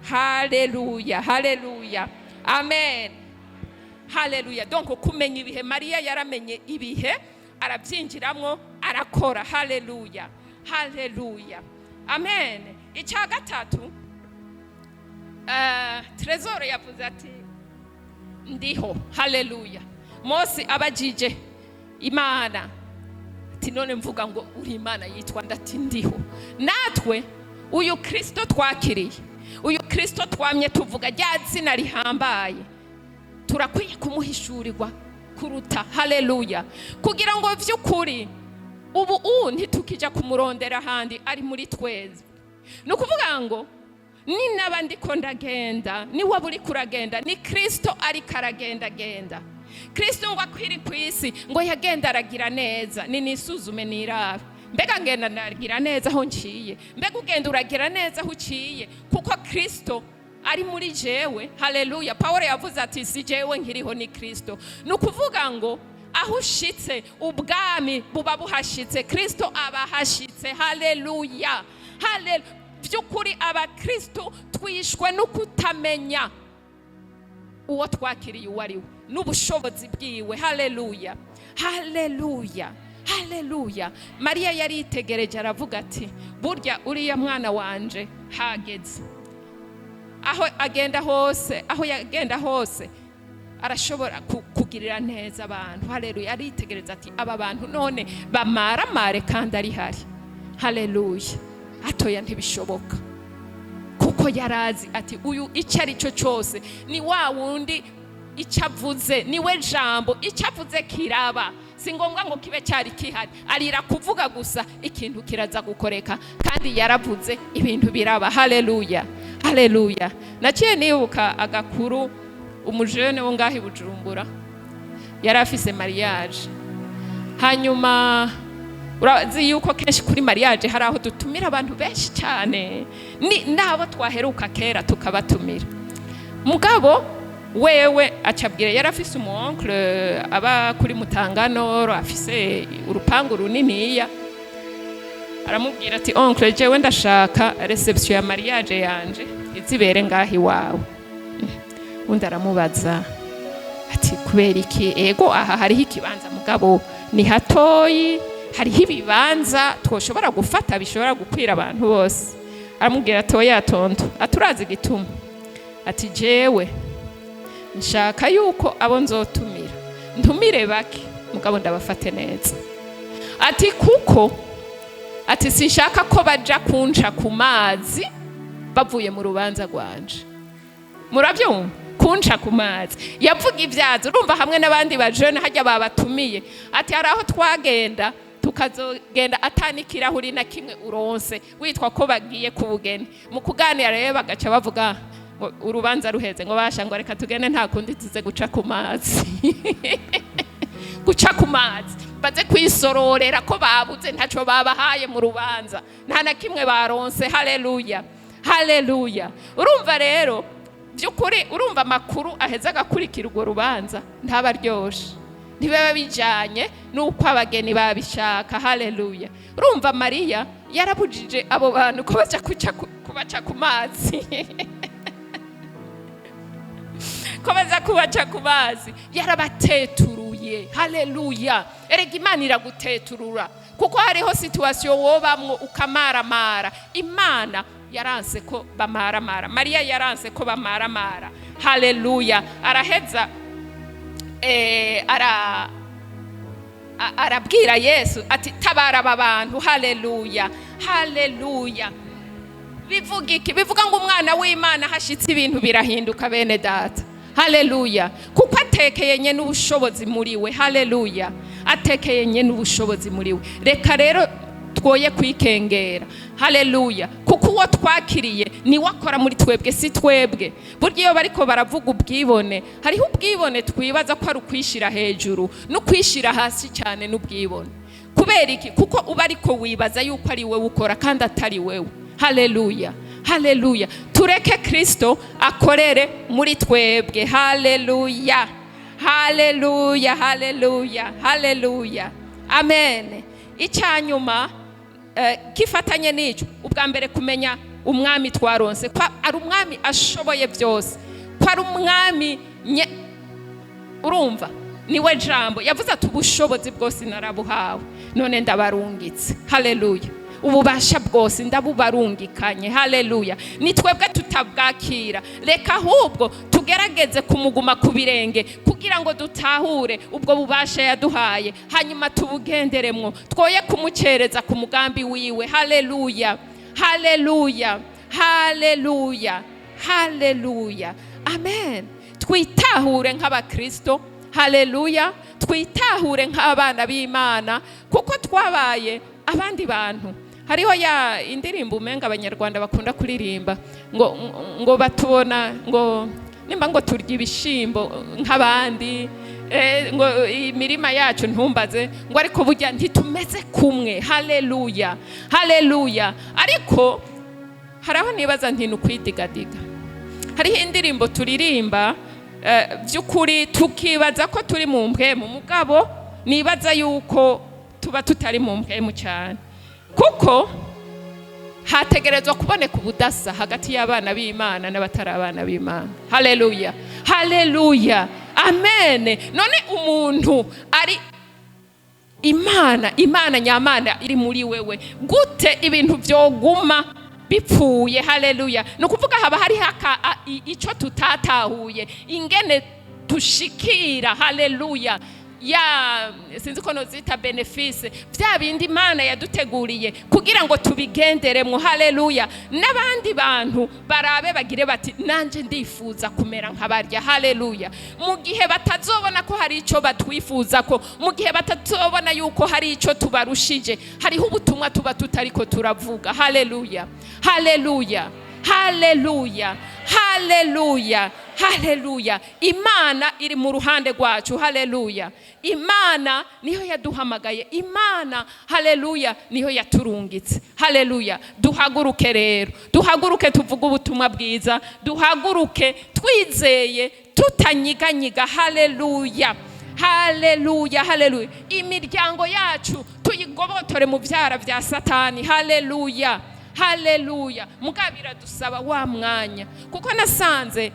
[SPEAKER 1] haleluya, haleluya! Amen, haleluya! Donc kumenya ibihe, Mariya yaramenye ibihe, arabyinjiramwo, arakora. Haleluya, haleluya, amen! Icya gatatu, Trezor yavuze ati: "Ndiho." Haleluya! Mose abajije Imana ati: "None mvuga ngo uri Imana yitwa ndati ndiho?" Natwe uyu Kristo twakiriye, uyu Kristo twamye tuvuga, rya zina rihambaye, turakwiye kumuhishurirwa kuruta. Haleluya! Kugira ngo vy'ukuri ubu ntitukija kumurondera ahandi, ari muri tweze. Ni ukuvuga ngo ni naba ndiko ndagenda, ni waba uriko uragenda, ni Kristo ariko aragendagenda. Kristo ngo akwiri ku isi, ngo yagenda aragira neza. Ni nisuzume, nirabe: mbega ngenda ndagira neza aho nciye? Mbega ugenda uragira neza aho uciye? Kuko Kristo ari muri jewe. Haleluya! Paul yavuze ati: "Si jewe nkiriho, ni Kristo." Ni ukuvuga ngo aho ushitse, ubwami buba buhashitse, Kristo aba ahashitse. Haleluya! Haleluya! By'ukuri abakristo twishwe no kutamenya uwo twakiriye uwo ari we n'ubushobozi bwiwe. Haleluya, haleluya, haleluya! Mariya yari yitegereje, aravuga ati: "Burya uriya mwana wanje hageze aho agenda hose, aho yagenda hose arashobora kugirira neza abantu." Haleluya! Aritegereza ati: "Aba bantu none bamaramare kandi ari hari?" Haleluya! Atoya, ntibishoboka, kuko yarazi ati uyu icyo ari cyo cyose ni wa wundi, icyo avuze niwe jambo, icyo avuze kiraba. Si ngombwa ngo kibe cyari kihari, arira kuvuga gusa, ikintu kiraza gukoreka. Kandi yaravuze, ibintu biraba. Haleluya, haleluya! Naciye nibuka agakuru, umujene wo ngaho i Bujumbura yari afise mariage. Hanyuma urazi yuko kenshi kuri mariage hari aho dutumira abantu benshi cyane, ni n'abo twaheruka kera tukabatumira. Mugabo wewe acabwira, yari afise umu oncle aba kuri Mutanganoro, afise urupangu runiniya. Aramubwira ati: "Oncle, jewe ndashaka réception ya mariage yanje izibere ngaho iwawe." Undi aramubaza ati: "Kubera iki?" "Ego, aha hariho ikibanza, mugabo ni hatoyi, hariho ibibanza twoshobora gufata bishobora gukwira abantu bose." Aramubwira ati: "Oya tonto," ati: "Urazi igituma?" Ati: "Jewe nshaka yuko abo nzotumira ntumire bake, mugabo ndabafate neza." Ati: "Kuko," ati, "sinshaka ko baja kunca ku mazi bavuye mu rubanza rwanje." Murabyumva, kunca ku mazi. Yavuga ibyazo, urumva, hamwe n'abandi bajene hajya babatumiye. Ati: "Hari aho twagenda, tukazogenda atani ikirahuri na kimwe uronse, witwa ko bagiye ku bugeni. Mu kuganira rero bagaca bavuga ngo urubanza ruheze, ngo basha, ngo reka tugende, nta kundi, tuze guca ku mazi, guca ku mazi, baze kwisororera ko babuze, ntacyo babahaye mu rubanza, nta na kimwe baronse." Haleluya, haleluya! Urumva rero, by'ukuri urumva amakuru aheza agakurikira urwo rubanza ntaba aryoshe, ntibiba bijyanye n'uko abageni babishaka. Haleluya! Urumva Mariya yarabujije abo bantu ko baca kubaca ku mazi, ko baza kubaca ku mazi. Yarabateturuye. Haleluya! Erega Imana iraguteturura, kuko hariho situation wobamwo ukamaramara. Imana yaranse ko bamaramara, Mariya yaranse ko bamaramara. Haleluya! Araheza arabwira Yesu ati: "Tabara aba bantu." Haleluya, haleluya! Bivuga iki? Bivuga ngo umwana w'Imana hashitse, ibintu birahinduka, bene data. Haleluya! Kuko atekeye nye n'ubushobozi muri we. Haleluya! Atekeye nye n'ubushobozi muri we. Reka rero twoye kwikengera. Haleluya! Kuko uwo twakiriye niwe akora muri twebwe, si twebwe. Burya iyo bariko baravuga ubwibone, hariho ubwibone twibaza ko ari ukwishira hejuru no kwishira hasi cyane. N'ubwibone kubera iki? Kuko uba ariko wibaza yuko ari wewe ukora kandi atari wewe. Haleluya, haleluya! Tureke Kristo akorere muri twebwe. Haleluya, haleluya, haleluya, haleluya! Amen. Icyanyuma kifatanye n'icyo, ubwa mbere kumenya umwami twaronse, ko ari umwami ashoboye byose, ko ari umwami urumva niwe jambo yavuze ati: "Ubushobozi bwose narabuhawe, none ndabarungitse." Haleluya! Ububasha bwose ndabubarungikanye. Haleluya! Ni twebwe tutabwakira. Reka ahubwo tugerageze kumuguma ku birenge kugira ngo dutahure ubwo bubasha yaduhaye, hanyuma tubugenderemwo, twoye kumucereza ku mugambi wiwe. Haleluya, haleluya, haleluya, haleluya, amen. Twitahure nk'abakristo. Haleluya! Twitahure nk'abana b'Imana, kuko twabaye abandi bantu. Hariho ya indirimbo umenga Abanyarwanda bakunda kuririmba ngo batubona ngo nimba ngo turya ibishimbo nk'abandi, ngo imirima yacu ntumbaze ngo, ariko burya ntitumeze kumwe. Haleluya, haleluya! Ariko hari aho nibaza nti ni ukwidigadiga. Hariho indirimbo turirimba, by'ukuri tukibaza ko turi mu mpwemu, mugabo nibaza yuko tuba tutari mu mpwemu cyane, kuko hategerezwa kuboneka ubudasa hagati y'abana b'Imana n'abatari abana b'Imana. Haleluya, haleluya, amen. None umuntu ari Imana, Imana nyamana iri muri wewe, gute ibintu byoguma bipfuye? Haleluya! Ni ukuvuga haba hariho icyo tutatahuye, ingene dushikira, haleluya, ya sinzi ko nozita bénéfices, bya bindi Imana yaduteguriye kugira ngo tubigenderemo. Haleluya! N'abandi bantu barabe bagire bati: "Nanjye ndifuza kumera nka barya." Haleluya! Mu gihe batazobona ko hari icyo batwifuza, ko mu gihe batazobona yuko hari icyo tubarushije, hariho ubutumwa tuba tutariko turavuga. Haleluya, haleluya, haleluya, haleluya, haleluya! Imana iri mu ruhande rwacu. Haleluya! Imana niyo yaduhamagaye, Imana, haleluya, niyo yaturungitse. Haleluya! Duhaguruke rero, duhaguruke tuvuge ubutumwa bwiza, duhaguruke twizeye, tutanyiganyiga. Haleluya, haleluya, haleluya! Imiryango yacu tuyigobotore mu byara bya Satani. Haleluya, haleluya! Mugabo biradusaba wa mwanya, kuko nasanze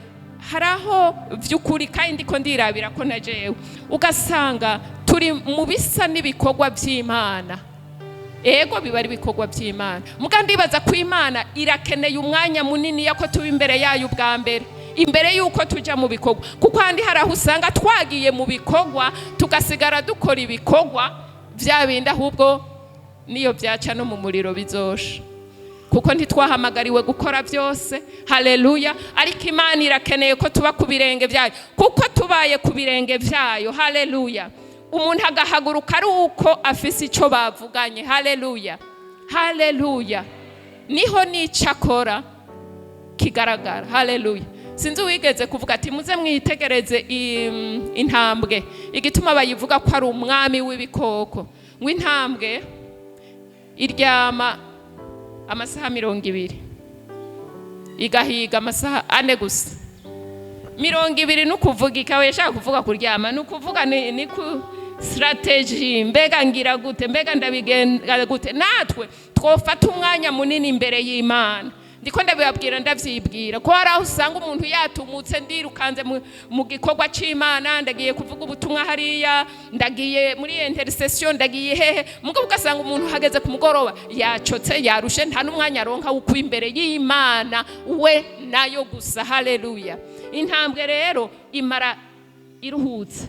[SPEAKER 1] hari aho by'ukuri, kandi ndiko ndirabira ko na jewe, ugasanga turi mu bisa n'ibikorwa by'Imana. Ego, biba ari ibikorwa by'Imana, muga ndibaza ko Imana irakeneye umwanya munini ko tuba imbere yayo ubwa mbere, imbere y'uko tujya mu bikorwa, kuko handi hari aho usanga twagiye mu bikorwa, tugasigara dukora ibikorwa bya bindi, ahubwo niyo byaca no mu muriro bizosha, kuko ntitwahamagariwe gukora byose. Haleluya! Ariko Imana irakeneye ko tuba ku birenge byayo, kuko tubaye ku birenge byayo, haleluya, umuntu agahaguruka ari uko afise icyo bavuganye, haleluya, haleluya, niho n'icyo akora kigaragara. Haleluya! Sinzi uwigeze kuvuga ati: "Muze mwitegereze intambwe, igituma bayivuga ko ari umwami w'ibikoko." Ngo intambwe iryama amasaha 20, igahiga amasaha 4 gusa. 20 ni ukuvuga ikaba yashaka kuvuga kuryama, ni ukuvuga ni ku stratégie. Mbega ngira gute? Mbega ndabigenga gute? Natwe twofata umwanya munini imbere y'Imana. Ndiko ndabibabwira, ndavyibwira ko hari aho usanga umuntu yatumutse: "Ndirukanze mu gikorwa c'Imana, ndagiye kuvuga ubutumwa hariya, ndagiye muri intercession, ndagiye hehe." Mugabo ugasanga umuntu hageze ku mugoroba yacotse, yarushe, nta n'umwanya aronka wo kuba imbere y'Imana we nayo gusa. Haleluya! Intambwe rero imara iruhutse,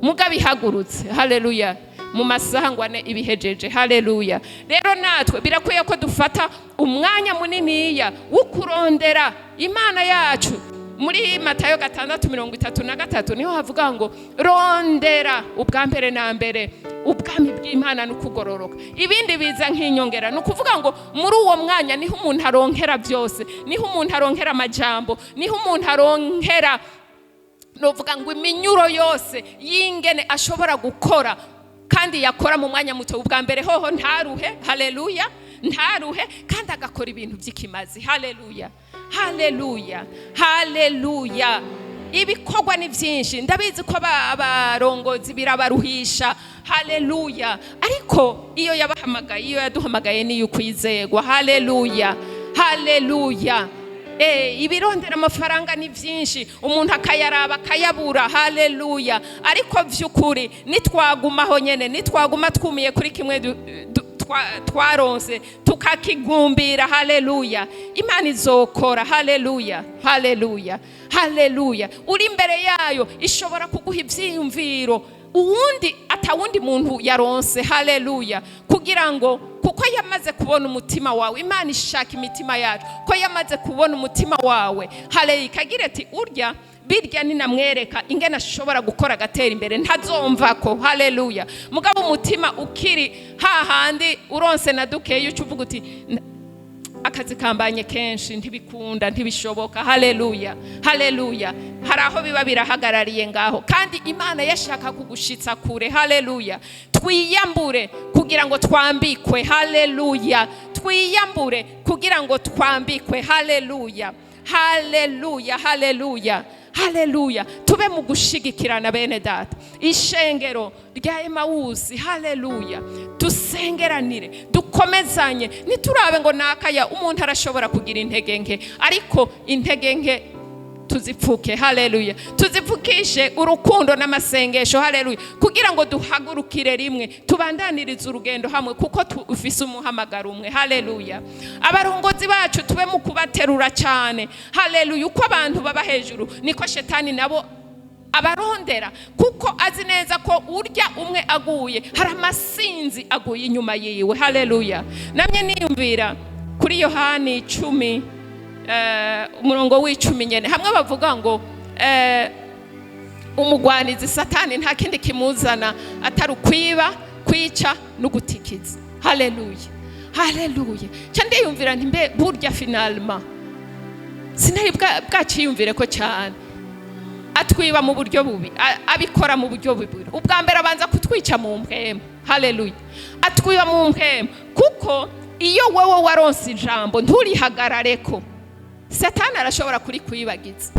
[SPEAKER 1] mugabo ihagurutse, haleluya, mu masaha ngo 4 ibihejeje. Haleluya! Rero natwe birakwiye ko dufata umwanya muniniya wo kurondera Imana yacu. Muri Matayo 6:33 niho havuga ngo: "Rondera ubwa mbere na mbere ubwami bw'Imana no kugororoka, ibindi biza nk'inyongera." Ni ukuvuga ngo muri uwo mwanya niho umuntu aronkera byose, niho umuntu aronkera amajambo, niho umuntu aronkera, novuga ngo, iminyuro yose y'ingene ashobora gukora, kandi yakora mu mwanya muto. Ubwa mbere hoho ntaruhe, haleluya, ntaruhe, kandi agakora ibintu by'ikimazi. Haleluya, haleluya, haleluya! Ibikorwa ni byinshi, ndabizi ko abarongozi birabaruhisha. Haleluya! Ariko iyo yabahamagaye, iyo yaduhamagaye, niyo ukwizegwa. Haleluya, haleluya! Ibirondera amafaranga ni byinshi, umuntu akayaraba akayabura. Haleluya! Ariko by'ukuri nitwagumaho nyene, nitwaguma twumiye kuri kimwe. twaronse tukakigumbira. Haleluya! Imana izokora. Haleluya, haleluya, haleluya! Uri imbere yayo, ishobora kuguha ibyiyumviro uwundi atawundi muntu yaronse. Haleluya! Kugira ngo, kuko yamaze kubona umutima wawe, Imana ishaka imitima yacu, ko yamaze kubona umutima wawe. Haleluya! Ikagira ati: "Urya birya ninamwereka ingene ashobora gukora agatera imbere, ntazomva ko." Haleluya! Mugabo umutima ukiri hahandi, uronse na dukeya uca uvuga uti: "Akazi kambanye kenshi, ntibikunda, ntibishoboka." Haleluya, haleluya! Hari aho biba birahagarariye ngaho, kandi Imana yashaka kugushitsa kure. Haleluya! Twiyambure kugira ngo twambikwe. Haleluya! Twiyambure kugira ngo twambikwe. Haleluya, haleluya, haleluya, haleluya! Tube mu gushigikirana, bene data, ishengero rya Emawusi. Haleluya! Dusengeranire, dukomezanye, ntiturabe ngo nakaya. Umuntu arashobora kugira intege nke, ariko intege nke tuzipfuke. Haleluya! Tuzipfukishe urukundo n'amasengesho. Haleluya! Kugira ngo duhagurukire rimwe, tubandanirize urugendo hamwe, kuko ufise umuhamagaro umwe. Haleluya! Abarongozi bacu tube mu kubaterura cyane. Haleluya! Uko abantu baba hejuru, niko shetani nabo abarondera, kuko azi neza ko urya umwe aguye, hari amasinzi aguye inyuma yiwe. Haleluya! Namye niyumvira kuri Yohani 10, umurongo w'10 nyene, hamwe bavuga ngo umugwanizi Satani nta kindi kimuzana atari ukwiba, kwica no gutikiza. Haleluya, haleluya! Nca ndiyumvira nti: "Mbe burya finalement sinari bwaciyumvire ko cyane atwiba mu buryo bubi?" Abikora mu buryo bubiri. Ubwa mbere, abanza kutwica mu mpwemu. Haleluya! Atwiba mu mpwemu, kuko iyo wowe waronse ijambo nturihagarareko, Satani arashobora kurikwibagiza.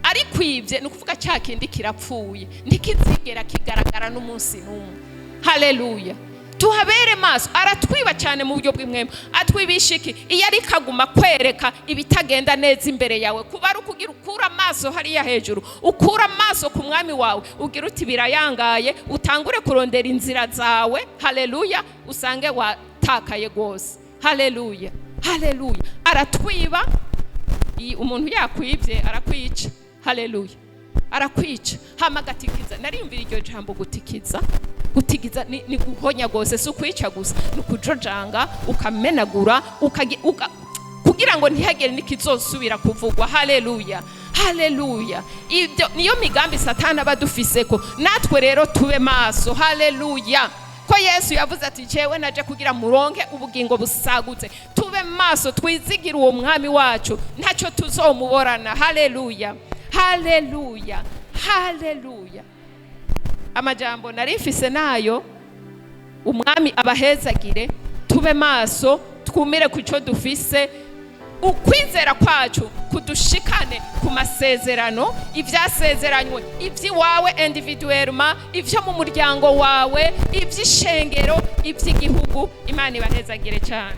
[SPEAKER 1] Arikwibye, ni ukuvuga cya kindi kirapfuye, ntikizigera kigaragara n'umunsi n'umwe. Haleluya! Tuhabere maso. Aratwiba cyane mu buryo bw'impwemu. Atwibisha iki? Iyo ariko aguma kwereka ibitagenda neza imbere yawe, kuba ari ukugira ukura amaso hariya hejuru, ukura amaso ku mwami wawe, ugira uti: "Birayangaye," utangure kurondera inzira zawe. Haleluya! Usange watakaye rwose. Haleluya, haleluya! Aratwiba. Umuntu yakwibye arakwica. Haleluya! Arakwica hama agatikiza. Nariyumvira iryo jambo gutikiza. Gutikiza ni guhonya rwose, si ukwica gusa, ni ukujojanga, ukamenagura, kugira ngo ntihagere n'ikizosubira kuvugwa. Haleluya, haleluya! Ibyo niyo migambi Satani aba adufiseko. Natwe rero tube maso. Haleluya! Ko Yesu yavuze ati: "Jewe naje kugira muronke ubugingo busagutse." Tube maso, twizigire uwo mwami wacu, ntacyo tuzomuborana. Haleluya, haleluya, haleluya! Amajambo nari mfise nayo. Umwami abahezagire. Tube maso, twumire ku cyo dufise, ukwizera kwacu kudushikane ku masezerano, ibyasezeranywe, iby'iwawe individuellement, ibyo mu muryango wawe, iby'ishengero, iby'igihugu. Imana ibahezagire cyane.